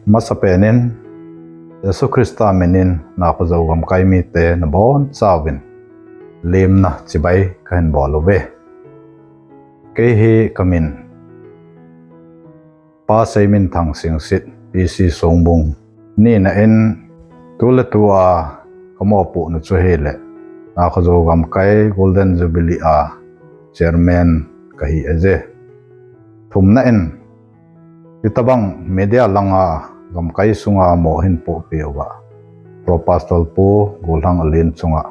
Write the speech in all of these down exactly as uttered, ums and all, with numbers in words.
Masapen in Jesu Christa min in Nakhojo gamkai mite nabonchauvin lemna chibai kahin bol uve. Kei hi kamin Pa Seiminthang Singsit, P C Songbung. Nina in tuletua kamopohna chu ahile Nakhojo gamkai Golden Jubilee a Chairman kahi ahi. Thumna in, hitobang media langa gamkai sunga mo ahin pohpeh uva Pro Pastor Pu Golhang Alen chunga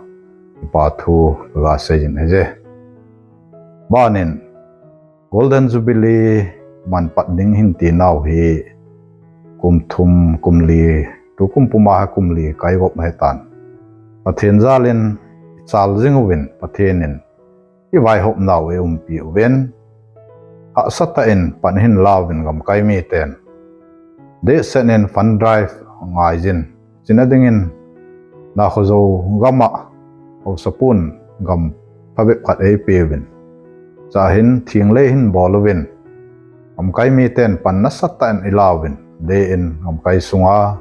kipathu kaga seijin ahi. Banin Golden Jubilee manpat ding hin tinau hi kum thum, kum li, tukum puma hi kum li kaigop ahitan, Pathen jalin ichal jing uvin, Pathen in ivaihopnau eiumpi uvin, hahsatah in pan ahin lauvin gamkai miten dehset in fund drive angaijin, china dingin Nakhojo gama haosapun gam phabep khat eipeuvin, chahin thinglei hin bol uvin, gamkai miten pan nasatah in ilauvin, deiyin gamkai sunga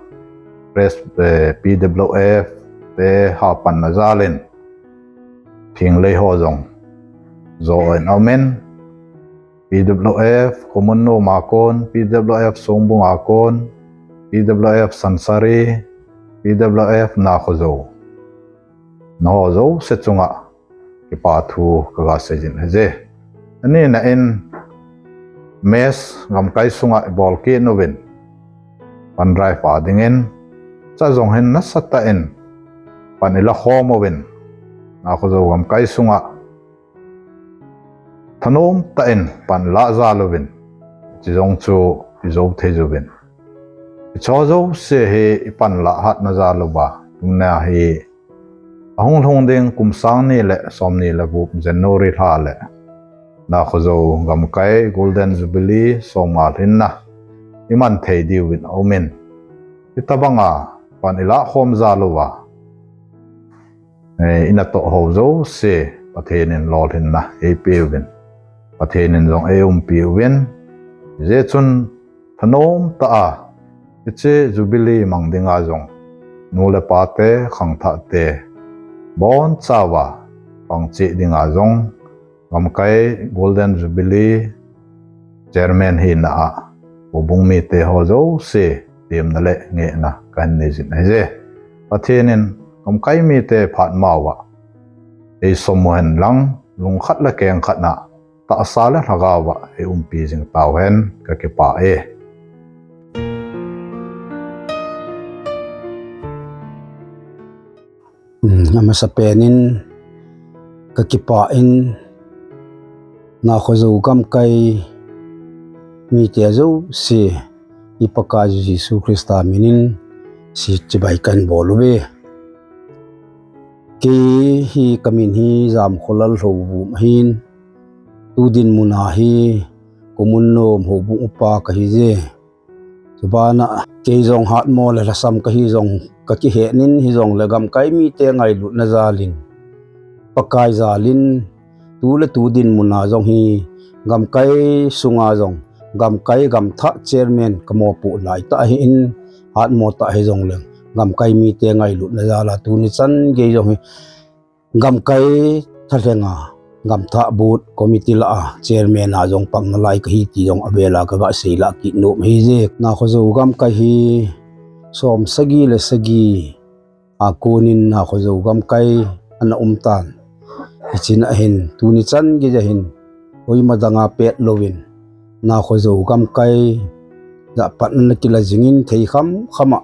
press, eh, P W F te hapanna jalin thinglei ho jong joh in aumin, P W F Khomunnom a kon, P W F Songbung a kon, P W F Sansari, P W F Nakhojo, nangho jouse chunga kipathu kaga seijin ahi. Anina in, mess gamkai sunga ibol kit uvin fund drive a dingin, chua jong hin nasatah in pan ilakhom uvin, Nakhojo gamkai sunga thanom tah in pan ilah jal uvin, hiche jong chu ijou thei uvin, hicheho jouse hi ipan lah hatna jal uva, tuna hi ahung lhung ding kum sang ni le somni le gup January lha le Nakhojo gamkai Golden Jubilee somnga lhinna iman thei diuvin aumin, hitobanga pan ilahkhom jal uva, eh, inatoh ho jouse Pathen in lolhinna eipeuvin, Pathen in jong eiumpi uvin, hijeh chun thanom tah a hiche Jubilee mang dinga jong nu le pate, khangthahte bonchauva pangcheh dinga jong gamkai Golden Jubilee Chairman hina a houbung mite ho jouse temna le ngehna kahin neijin ahi. Pathen in gamkai mite phat mauva eisomhen lang, lungkhat le kengkhatna, tahsa le lhagaova eiumpi jing tauhen, kakipah e. Hmm, amasapen in kakipah in, Nakhojo gamkai mite jouse, i Pakaiyu Jesu Christa min in chibai kahin bol uve. Kei hi kamin hi Jamkholal Lhouvum ahin, tu dinmun a hi Khomunnom houbung upa kahiye. Chubana kei jong hatmo le lhasam kahi jong kakihetnin, hijongle gamkai mite ngailutna jalin, Pakai jalin, tu le tu dinmun a jong hi gamkai sunga jong gamkai gamthah chairman kamopoh laitah ahin, hatmo tah hijongle gamkai mite ngailutna jala tuni chan gei jong hi gamkai thalhenga gamthah booth committee lah a chairman a jong pang nalai kahi ti jong avela kaga seilah kit nom ahije. Nakhojo gamkai hi som sagi le sagi a konin Nakhojo gamkai ana umtan. Hichea hin tuni chan geiya hin koima danga pet louvin Nakhojo gamkai jahpatna ana kila jingin, thei khamkhama,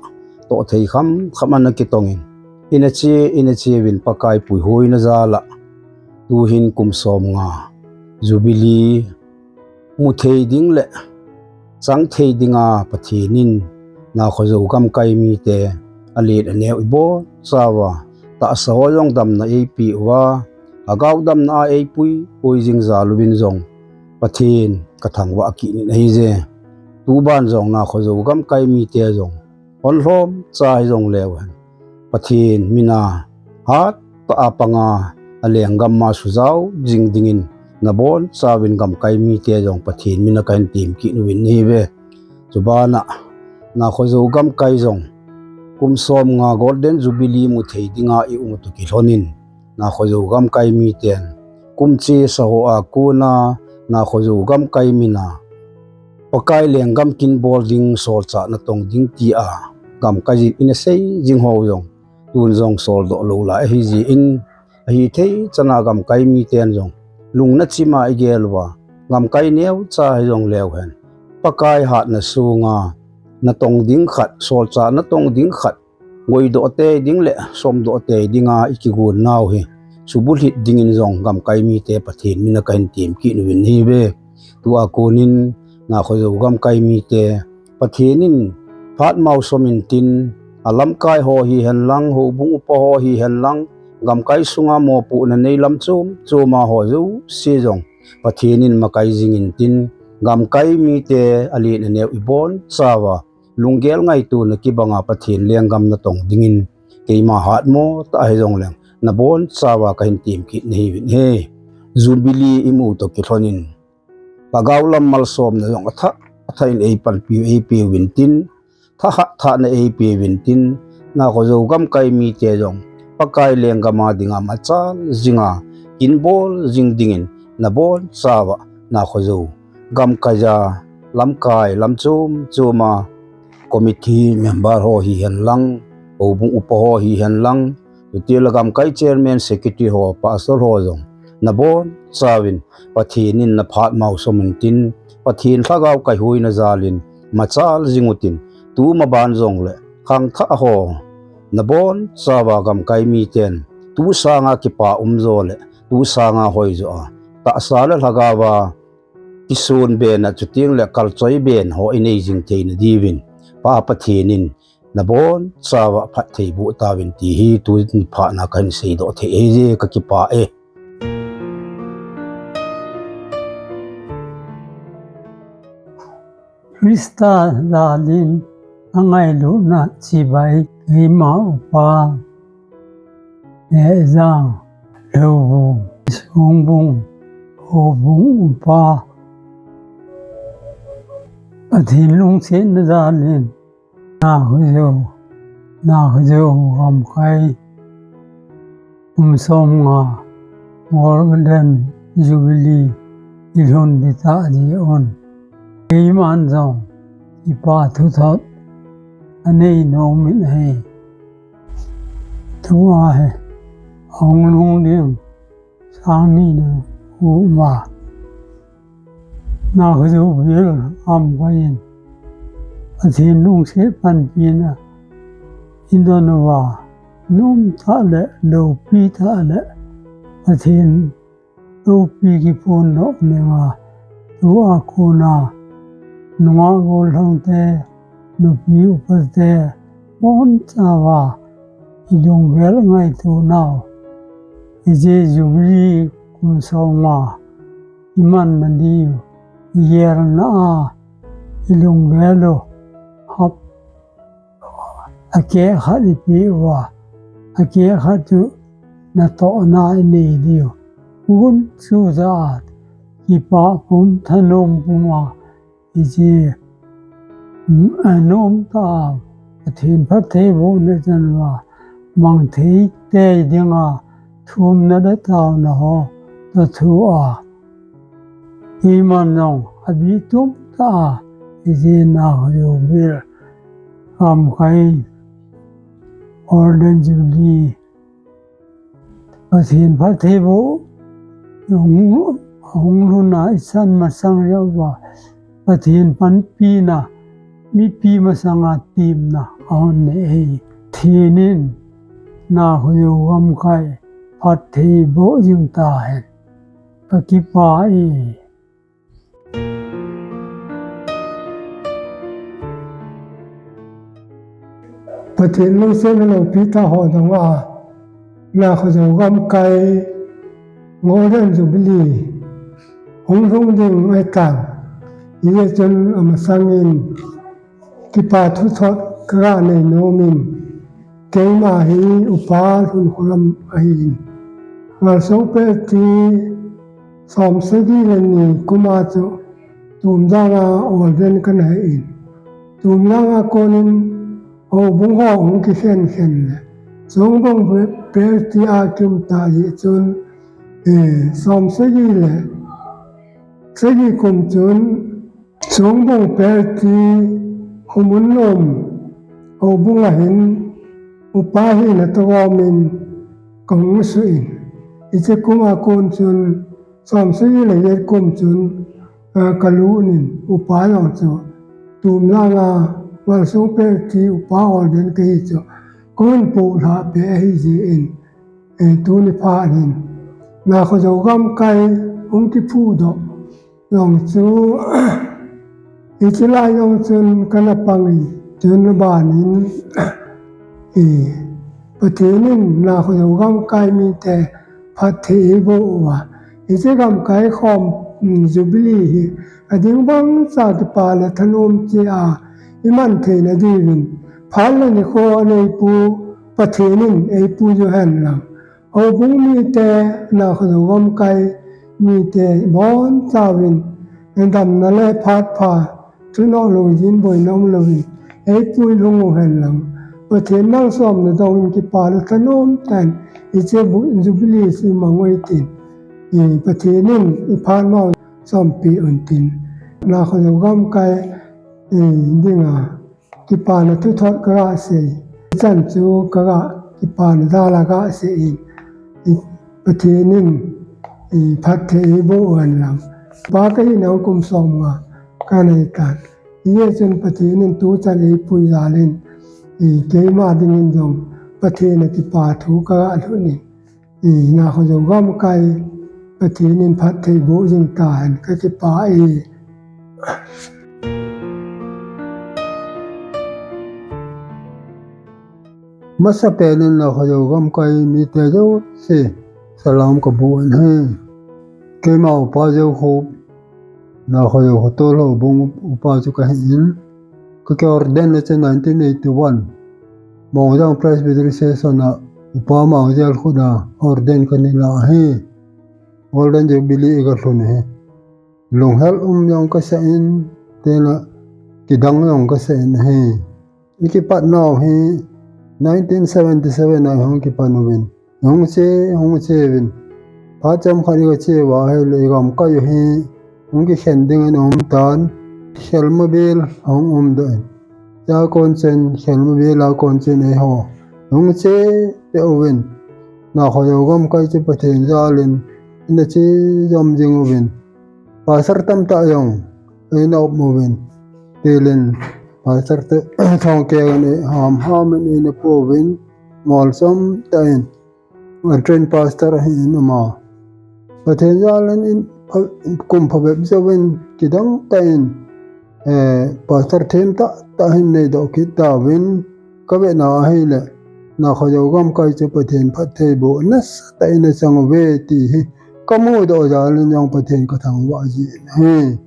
toh thei khamkhama ana kitongin, ina che, ina cheuvin Pakai puihoina jala tuhin kum somnga Jubilee muthei ding le changthei dinga Pathen in Nakhojo gamkai mite alen aneo ibonchauva, tahsa ho jong damna eipeh uva, lhagao damna a eipuipui jing jal uvin jong Pathen kathangvah kitnin ahije. Tuban jong Nakhojo gamkai mite jong hon lhomcha hijongleu hen, Pathen mina hattah a panga alenggam ma sujao jing dingin nabonchauvin gamkai mite jong Pathen mina kahin tem kit uvin ahiuve. Chubana Nakhojo gamkai jong kum som nga Golden Jubilee mu thei dinga i um u toh kilhonin, Nakhojo gamkai miten kum chesa hoa kona Nakhojo gamkai mina Pakai lenggam kin bol ding, solchah natong ding tia gamkai jin ina sei jing ho jong tun jong soldoh lou lai ahi jin, ahi thei chana gamkai miten jong lungna chima i gel uva, gamkai neocha hijong leu hen, Pakai hatna sunga natong ding khat, solchah natong ding khat, ngoidoh tei ding le somdoh tei dinga i kigon nau hi subulhit dingin jong gamkai mite Pathen mina kahin tem kit uvin ahi ve. Tua konin Nakhojo gamkai mite Pathen in phat mao som intin, alamkai ho hihen lang, houbung upa ho hihen lang, gamkai sunga mopohna nei lam chom choma ho jouse jong Pathen in makai jing intin, gamkai mite alen aneo i bonchauva lunggel ngaitona kibanga Pathen lenggam natong dingin keima hatmo tah hijongleng nabonchauva kahin tem kit nahiuvin ahi. Jubilee i mu u toh kilhonin lhagao lam malsomna jong athah athah in eipanpiu eipeuvin tin, thahat thahna eipeuvin tin, Nakhojo gamkai mite jong Pakai lenggam a dinga machal jinga kin bol jing dingin nabonchauva Nakhojo gamkai a lamkai lam chom choma committee member ho hihen lang, houbung upa ho hihen lang, chutile gamkai chairman, secretary ho, pastor ho jong nabonchauvin Pathen in naphat mao som intin, Pathen lhagao kaihuina jalin machal jing utin, tuma ban jongle khangthah ho nabonchauva gamkai miten tu sanga kipa umjo le tu sanga hoijo a tahsa le lhagaova kisonbena, chutengle kalchoibena ho inei jing theina diuvin Pa Pathen in nabonchauva phatthei boh tauvin ti hi tuni phatna kahin seidoh thei ahije, kakipah e. Christa jalin angailutna chibai keima upa Lhejang, Lhoubung, Songbung, Houbung upa, Pathen lungsetna jalin Nakhojo, Nakhojo gamkai kum som nga Golden Jubilee i lhun ding tah jeh un keiman jong kipa thuthot anei nomin ahi. Tua hi ahung lhung ding sang ni ding uma Nakhojo gamkai in Pathen lungset panpina idon uva, nomtah le loupi tah le Pathen loupi kiphondoh dinga tua kona nungah gollhangte, nupi upate bonchauva ilunggel ngaitonau, ije Jubilee kum som nga imanna diu igelna a ilunggel u hap, akeh khat ipeh uva, akeh khat chu natohna inei diu, gunchu ja a kipa pum thanom puma ije anomtah a Pathen phattheibohna chan uva mang thei tei dinga thumna le taona ho toh thua, keiman jong abih tum tah a ije Nakhojo gamkai Golden Jubilee Pathen phattheiboh hung, hung lhuna isan masang jeh uva Pathen panpina mipi masanga temna ahung nei ahi. Pathen in Nakhojo gamkai phattheiboh jing tahen, kakipah e. Pathen lungsetna loupi tah ho donga Nakhojo gamkai Golden Jubilee hung lhung ding ahitan, hijeh chun amasangin kipa thuthot kaga nei nomin, keima hi Upa Lhunkholam ahin, Ngalsong Peti som sagi le ni kuma chu Tumjang a Golden kana hin, Tumlanga konin houbung ho hung kikhen khen le, Songbong Pe-, Pelti a kium ta jeh chun, eh, som sagi le sagi kum chun Songbong Pelti Khomunlom houbung a hin upa hina toh gomin kahung suh in, hiche kum a kon chun som sagi le get kum chun, eh, kalut in upa jong chu Tumlanga Ngalsong Pelti upa ordain kahi chu kahin poh lhah peh ahi jeh in, eh, tuni phat hin Nakhojo gamkai hung kiphudoh jong chu, hiche lai jong chun kana pang in, chun aban in, eh, Pathen in Nakhojo gamkai mite phatthei eiboh uva, hiche gamkai khom, um, Jubilee hi ading bangcha kipa le thanom cheh a iman theina diuvin, phat le nikho aneipu Pathen in eipuiju hen lang, houbung mite, Nakhojo gamkai mite bonchauvin, damna le phat pha, thunoh lou jin boina um louvin, eipui lhung u hen lang, Pathen malsomna dongin kipa le thanom tah in hiche bu-, Jubilee chu imang u hitin, i Pathen in iphat malsompi untin, Nakhojo gamkai, i dinga kipana thuthot kaga sei, ichan chu kaga kipana jal a ga sei in, i Pathen in, i phatthei eiboh u hen lang. Pa kahina kum som nga kanei tan. Hijeh chun Pathen in tuchan eipui jal in, i keima dingin jong Pathen a kipa thu kaga lhut in, i Nakhojo gamkai Pathen in phatthei boh jing tahen, kakipah e. Masapen in Nakhojo gamkai mite jouse salam kaboh in ahi. Keima upa Joukhup, Nakhojo Khotol houbung upa chu kahin, kaki ordain le chu nineteen eighty-one Mongjang Presbytery Session a upa Mangjelkhut a ordain kana hi, Golden Jubilee iga lhun hi, lunghel um jong kasah in, tena kidang jong kasah in ahi. Ikipat nau hi nineteen seventy-seven a hung kipan uvin, hung che, hung che uvin, phat chomkhat iga che uva ahile igamkai u hi hung kikhen dingin aum tan, Khelmabel ahung umdoh in, chua kon chun Khelmabel a kon chun eiho hung che peh uvin, Nakhojo gamkai chu Pathen jal in ina che jom jing uvin, pastor tamtah jong eina um uvin, tilin pastor te thongkeng in hamham in eina pu uvin, molsom tah in ordain pastor ahin ama, Pathen jal in, in, kum phabep jouvin kidang tah in, eh, pastor themtah tah hin neidoh kit tauvin, kavetna ahile Nakhojo gamkai chu Pathen phatthei boh nasatah in achang uve ti hi kamudoh jal in jong Pathen kathangvah jin ahi.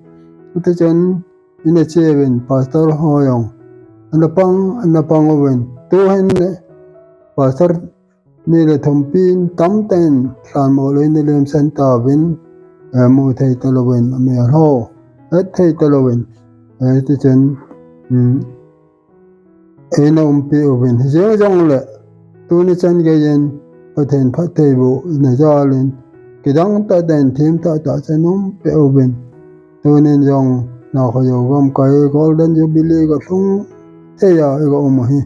Hitichun ina che uvin, pastor ho jong ana pang, ana pang uvin, tuhin pastor ni le thum pen tamtah in lhanmoh lou in alemsan tauvin, eh, mu thei talouvin, amel ho het thei talouvin, eh, hitichun, um, eina umpi uvin. Hijeng jongle tuni chan geiyin Pathen phatthei bohna jal in kidang tah tah in themtah tah chu ana umpeh uvin, tunin jong Nakhojo gamkai Golden Jubilee ga lhung thei a iga um u hi,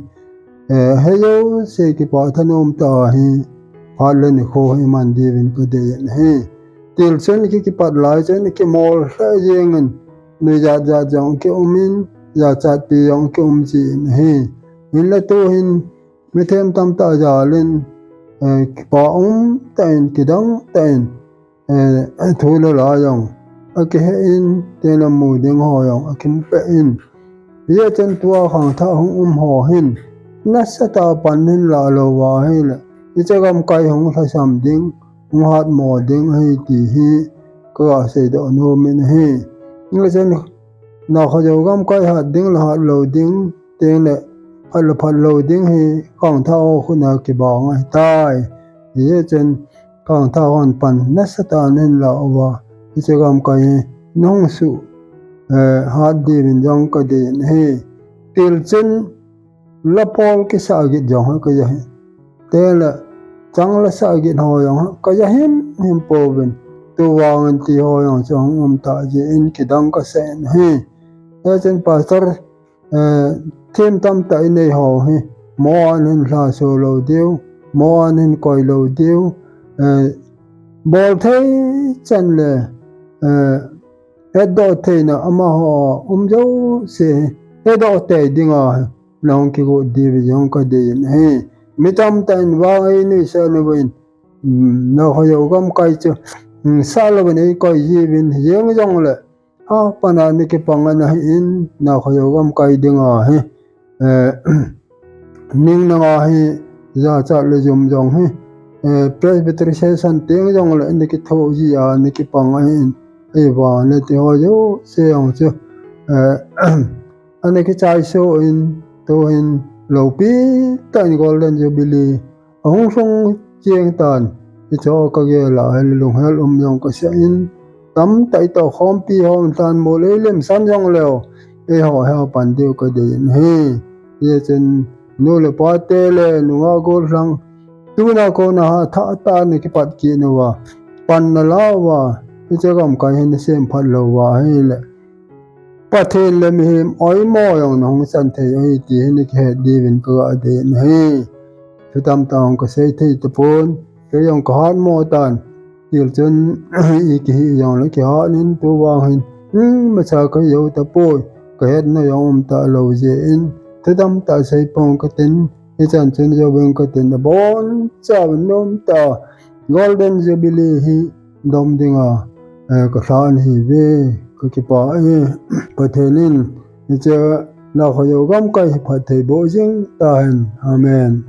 eh, hijouse kipah thanom tah ahi, phat le nikho hi iman diuvin kadei in ahi. Tilchun iki kipat lai chun ikimol lheh jengin, nuijat jat jong kium in, jachatpi jong kium jin ahi. Hinla tuhin mithem tamtah jal in, eh, kipah umtah in, kidang tah in, eh, thu le la jong akihe in, tena mu ding ho jong akimu peh in. Hijeh chun tua khangthah hung um ho hin nasatah a pan hin lah lou uva ahile, hiche gamkai hung lhasam ding, hung hatmo ding ahi ti hi kaga seidoh nom in ahi. Hijeh chun Nakhojo gamkai hat ding le hat lou ding, teng le phat le phat lou ding hi khangthah ho khut a kibang ahitai. Hijeh chun khangthah hon pan nasatah in hin lah uva, hiche gamkai hi nahung suh, eh, hat diuvin jong kadei in ahi. Tilchun lapol kisah git jong ha kaja hi. Tele chang lasah git ho jong ha kaja him him pouvin. Tuvangin ti ho jong chu hung um ta jeh in kidang kasah in ahi. Hijeh chun pastor, eh, thim tamtah inei ho hi, mo an hin lhaso lou diu, mo an hin koi lou diu, eh, bol thei chan le, eh, hetdoh theina amaho um jouse hi, hetdoh thei dinga hi, nahung kigot diu jong kadei in ahi. Mi tamtah in vang ei nuisat uvin, um, nakhojo gamkai chu, um, sah louvin ei koi jiuvin, jeng jongle, a, pana nakipang ana hi in, nakhojo gamkai dinga hi, eh, ning nanga hi, jachat le jum jong hi, eh, Presbytery session teng jongle nakithoh jia nakipang ahi in, ahivang le ti ho jouse jong chu, eh, ana kichaisoh in, tuhin loupi tah in Golden Jubilee ahung lhung cheng tan, hiche kagel a hi lunghel um jong kasah in, tamtah itoh khompi ho in lhanmol ei lemsan jongleu, eiho hi apan diu kadei in ahi. Hijeh chun nu le pa te le nungah gollhang, tuna kona ha thah tah a nakipat kit uva, pan nala uva, hiche gamkai hi nasemphat lou uva ahile, Pathen le mihem oimo jong nahung chan thei ahi ti hi nakihet diuvin kaga dei in ahi. Thu tamtah jong kasei thei tapon, kei jong kahatmo tan. Tilchun ikihi jongle kihat in tuvang hin, hmm, imacha kahi jou tapoi, kahetna jong um talou jeh in, thu tamtah seipong katin, hichan chun jouving katin, abonchauvin nomtah Golden Jubilee hi dom dinga, eh, kalhan ahiuve, kakipah e. Pathen in hiche nakhojo gamkai hi phatthei boh jing tahen. Amen.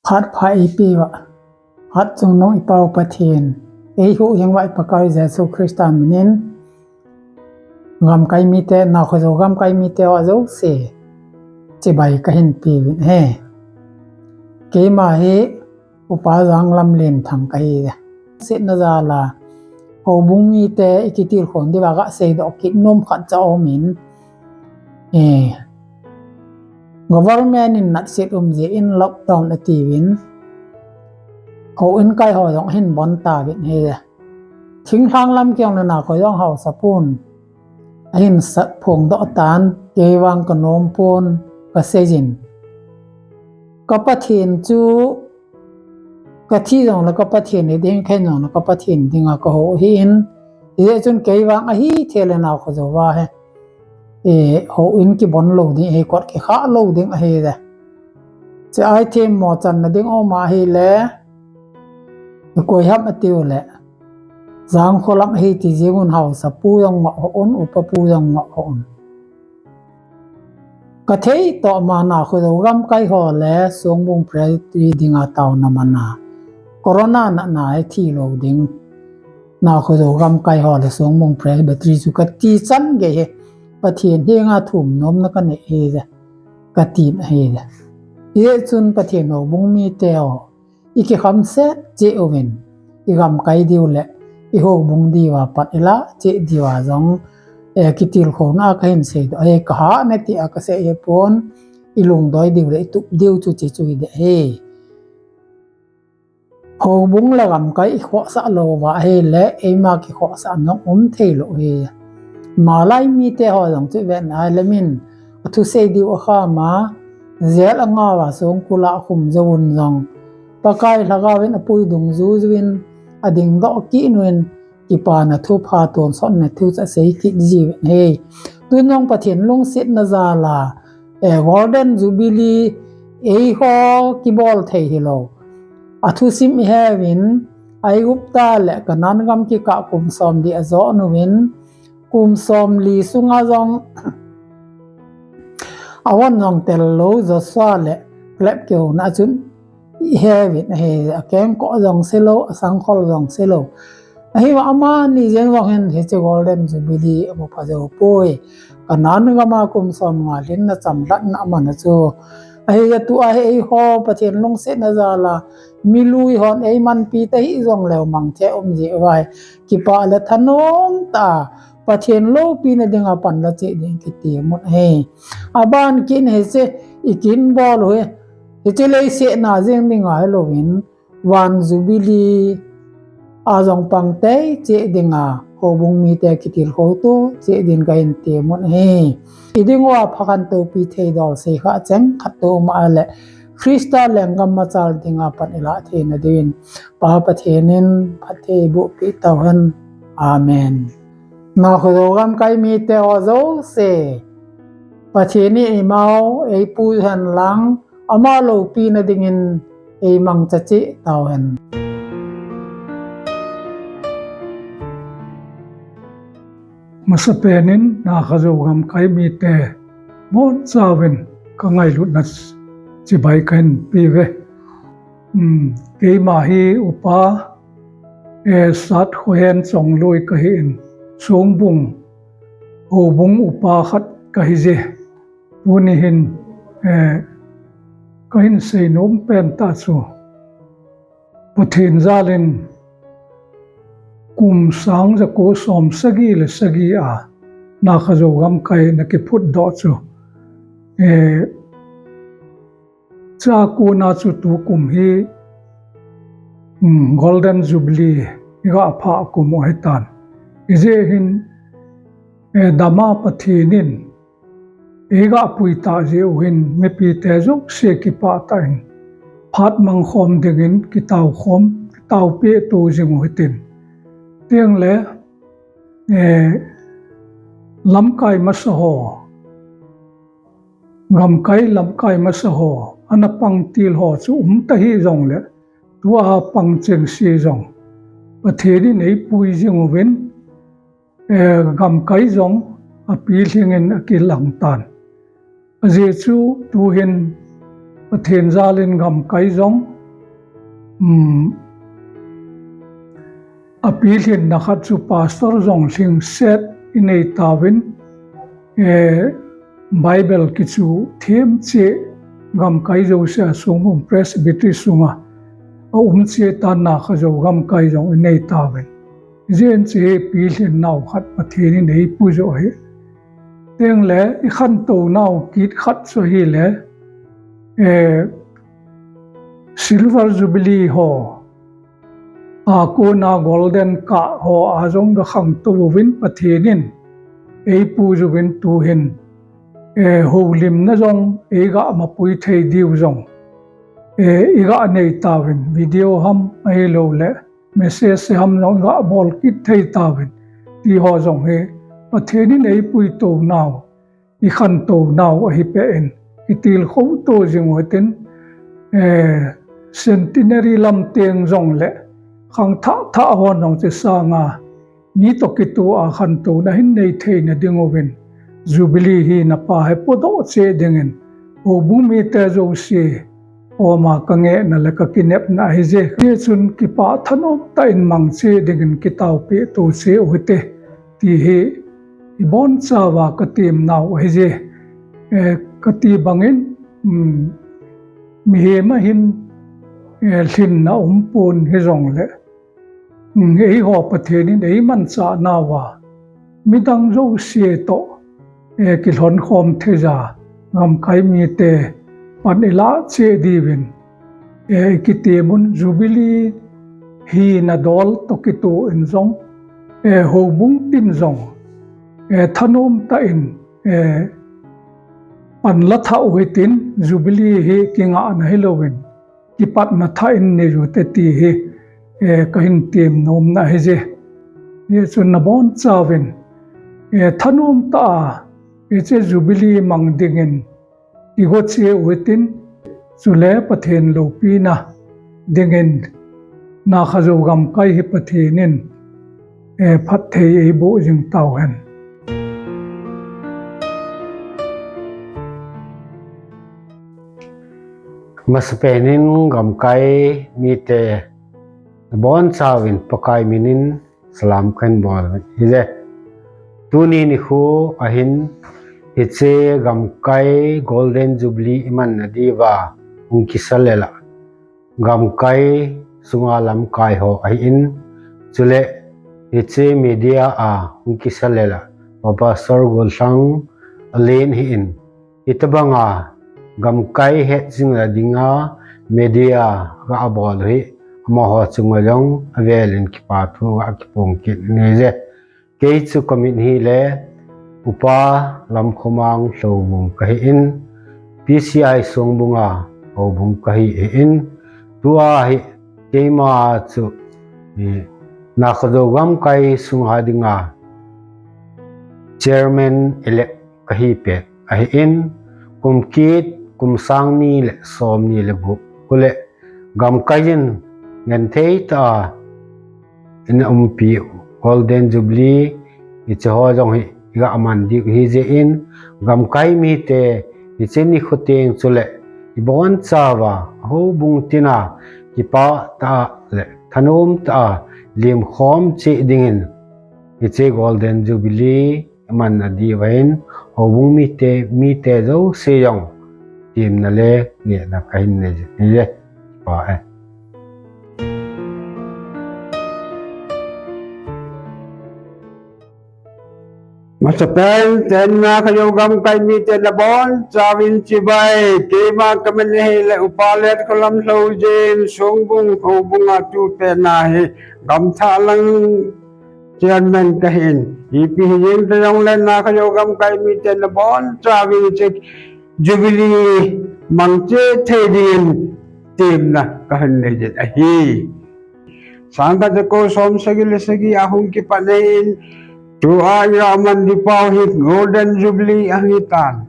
Phat pha eipeuva, phat chungnung i Pau Pathen, eihuhhing uva i Pakai Jesu Christa minin, gamkai mite, nakhojo gamkai mite ho jouse, chibai kahin peuvin ahi. Keima hi Upa Janglamlenthang kahi. Setna jal a, houbung mite i kitilkhou diuva kaseidoh kit nom khat cha aumin, eh, government in natsit um jeh in lockdown atiuvin, houin kai ho jong ahin bon tauvin ahi. Thinglhang lam keiin le nakhojo haosapu'n ahin sa phongdoh tan, kei vang kanom pon, kaseijin, ka Pathen chu, kathi jongle ka Pathen hiding, kahin jongle ka Pathen dinga kahou ahin, hijeh chun kei vang ahithei le nakhojo uva hi, eh, houin kibon lou ding ahi, kot kikhah lou ding ahi le, hiche ithemmo channa ding aum ahile, ikoi ham atiu le, Jangkho lam ahi ti jeng un, haosapu jong ngoh hih un, upapu jong ngoh hih un. Kathei toh ma nakhojo gamkai ho le Songbung Presbytery dinga taona mana, Corona natna hi thilou ding, nakhojo gamkai ho le Songbung Presbytery chu kati chan gei hi, Pathen henga thum nomna kanei ahi, katin ahi. Hijeh chun Pathen houbung mite ho, ikikhamset cheh uvin, igamkai diu le ihoubung diuva pat ilah cheh diuva jong, eh, kitilkhouna a kahin seidoh ahi, kahahna tia kasei ahipon, ilungdoi diu le itup diu chu hiche chu hiding ahi. Houbung le gamkai ikhohsah louva ahile, eima kikhohsah nung um theilou ahi. Malai mite ho jong chu ivet ahile min, athusei diu akham a, jail angah uva songkul a akhum jouvun jong, Pakai Lhagaovin apui dungjuiyuvin, adingdoh kit uvin, kipana thupha tonsotna thu chu asei kit jiuvin ahi. Tun jong Pathen lungsetna jal a, eh, Golden Jubilee eiho kibol thei hilou, athusim iheuvin, Aigupta le Canaan gam kikah kum somli ajon uvin, kum somli sunga jong avon jong tel lou Joshua le Caleb kihouna a chun iheuvin ahi, akengkoh jong selou, asangkhol jong selou. Ahivang amani jeng jong hin hiche Golden Jubilee amu pha jou poi. Canaan gam a kum somnga lhinna chamlhatna amana chu Ahile tua hi eiho Pathen lungsetna jal a, milui hon eimanpi tahih jongleu mangthei um jeh uva hi, kipah le thanom tah a Pathen loupina dinga pan la cheh ding kiti mun ahi. Aban kit in hiche i kin bol u hi, hiche leiset a jeng ding ahilouvin, van Jubilee a jong pang tei cheh dinga, houbung mite kitilkhou to cheh din kahin ti mun ahi. I ding uva pha khantou pi thei dol sei kha cheng khat to um a le, Christa lenggam machal dinga pan i lah theina diuvin, Pa Pathen in phatthei boh peh tauhen. Amen. Nakhojo gamkai mite ho jouse, Pathen in eimau eipuihen lang, ama loupina dingin eimangcha cheh tauhen. Masapen in Nakhojo gamkai mite, bonchauvin ka ngailutna chibai kahin peuve. Hmm, keima hi upa, eh, Sat Khohen Chongloi kahin, Songbung, houbung upa khat kahi je. Tuni hin, eh, kahin seinom pen tah chu, Pathen jal in kum sang jako som sagi le sagi a Nakhojo gamkai na kiphut doh chu, eh, chua kona chu tukum hi, um, Golden Jubilee i ga phah kum u ahitan. Hijeh hin, eh, dama Pathen in eiga pui tah jeh u hin mipite jouse kipah tah in phat mang khom dingin kitao khom, kitao peh to jing u hitin. Tengle, eh, lamkai masa ho, gamkai lamkai masa ho, ana pang til ho chu um tahih jongle, tua pang chengse jong Pathen in eipui jing uvin, eh, gamkai jong apilhing in akilang tan. Ajeh chu tuhin Pathen jal in gamkai jong, um, apilhin na khat chu pastor jong lhingset i nei tauvin, eh, Bible kichu them cheh gamkai jouse a Songbung Presbytery sunga aum cheh tan Nakhojo gamkai jong i nei tauvin. Hijeh in hiche hi pilhin nau khat Pathen in eipui joh ahi. Tengle i khantou nau kit khat chu ahile, eh, Silver Jubilee ho, a kona Golden kah ho a jong ga khangtou uvin Pathen in eipui uvin tuhin, eh, houlimna jong eiga mapui thei diu jong, eh, iga nei tauvin, video ham ahilouleh message ham jong iga bol kit thei tauvin, ti ho jong hi Pathen in eipui to nau, i khantou nau ahi peh in, i tilkhou to jing u hitin, eh, centenary lam teng jongle khangthah thah hon jong hiche sanga mi toh kitoh a khantouna hin nei theina ding uvin, Jubilee hina pa hi podoh cheh dingin, houbung mite jouse koma ka ngehna le ka kinepna ahi je. Hichun kipah thanom tah in mang cheh dingin kitao peh to cheh u hite, ti hi i bonchauva ka tem nau ahi je. Eh, ka ti bangin, um, mihem a hin, eh, lhinna um pon hijongle, um, eiho Pathen in eimanchah nauva, midang jouse toh, eh, kilhon khom thei ja, gamkai mite pan i lah cheh diuvin, eh, i kitem un Jubilee hina dol toh kitoh in jong, eh, houbung tin jong, eh, thanom tah in, eh, pan la thah u hitin Jubilee hi kingahna hilouvin, kipatna thah in nei u hite ti hi, eh, ka hin tem nomna ahi je. Hichun na bonchauvin, eh, thanom tah a, eh, hiche Jubilee mang dingin i go cheh u hitin, chule Pathen loupina dingin Nakhojo gamkai hi Pathen in, eh, phatthei eiboh jing tauhen. Masapen in gamkai mite nabonchauvin Pakai min in salam kahin bol ahi je. Tuni nikho ahin Hiche gamkai Golden Jubilee imanna diuva hung kisa lela gamkai sunga lamkai ho ahin, chule hiche media a hung kisa lela Pastor Golsang alen ahin, hitobanga gamkai hetjing la dinga media ga abol hi amaho chunga jong avelin kipa thu ga kiphong kit nge. Kei chu comment hile Upa Lamkhomang Lhoubung kahin, P C I Songbung a Houbung kahi ahin, tua hi keima chu Nakhojo gamkai sunga dinga chairman elect kahi pet ahin, kum kit kum sang ni le som ni le gup kule gamkai in ngenthei tah a ina umpi Golden Jubilee hiche ho jong hi iga man diu hijeh in, gamkai mite hiche nikho teng chule ibonchauva houbung tina kipah tah le thanom tah a lemkhom cheh dingin hiche Golden Jubilee manna diuvin houbung mite, mite jouse jong temna le ngehna kahin nei e. Masapen, Nakhojo gamkai mite nabonchauvin chibai, keima kamin hile Upa Letkholam Lhoujin, Songbung Houbung a tupet na hi gamthah lang chairman kahin, ipi hijeng tajongle Nakhojo gamkai mite nabonchauvin hiche Jubilee mangcha thei dingin temna kahin nei jin ahi. Sangkhat jako som sagi le sagi ahung kipat ahin, tua iga man dipau hi Golden Jubilee ahitan.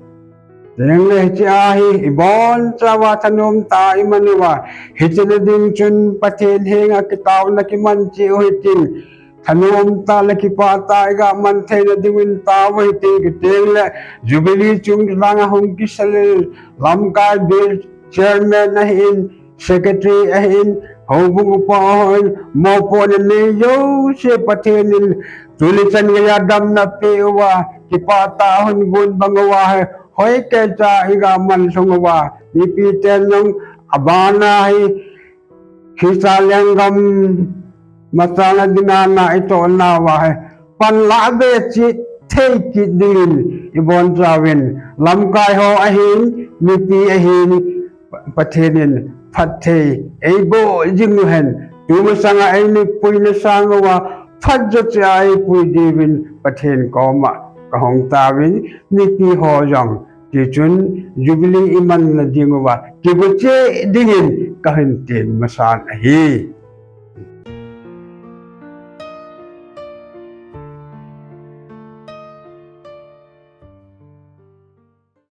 Tengle hiche a hi ibonchauva thanom tah a iman uva, hiche na ding chun Pathen henga kitaona kiman cheh u hitin, thanom tah le kipah tah a iga man theina dingin tao u hitin, kitengle Jubilee chungchang a hung kisa le lamkai bial chairman ahin, secretary ahin, houbung upa ahin, mopohna nei jouse Pathen in tuni chan geiya damna apeh uva, kipah tah a hung gon bang uva hi, hoikeicha iga man lhung uva, mipi ten jong abana hi Christa lenggam machalna dinga na itohna uva hi panlah be cheh thei kit dingin ibonchauvin, lamkai ho ahin, mipi ahin, Pathen in phatthei eiboh jing uhen, tumasanga eina puina sang uva phatjo cheh a eipui diuvin Pathen koma kahung tauvin, mipi ho jong tichun Jubilee imanna ding uva kigo cheh dingin kahin tem masan ahi.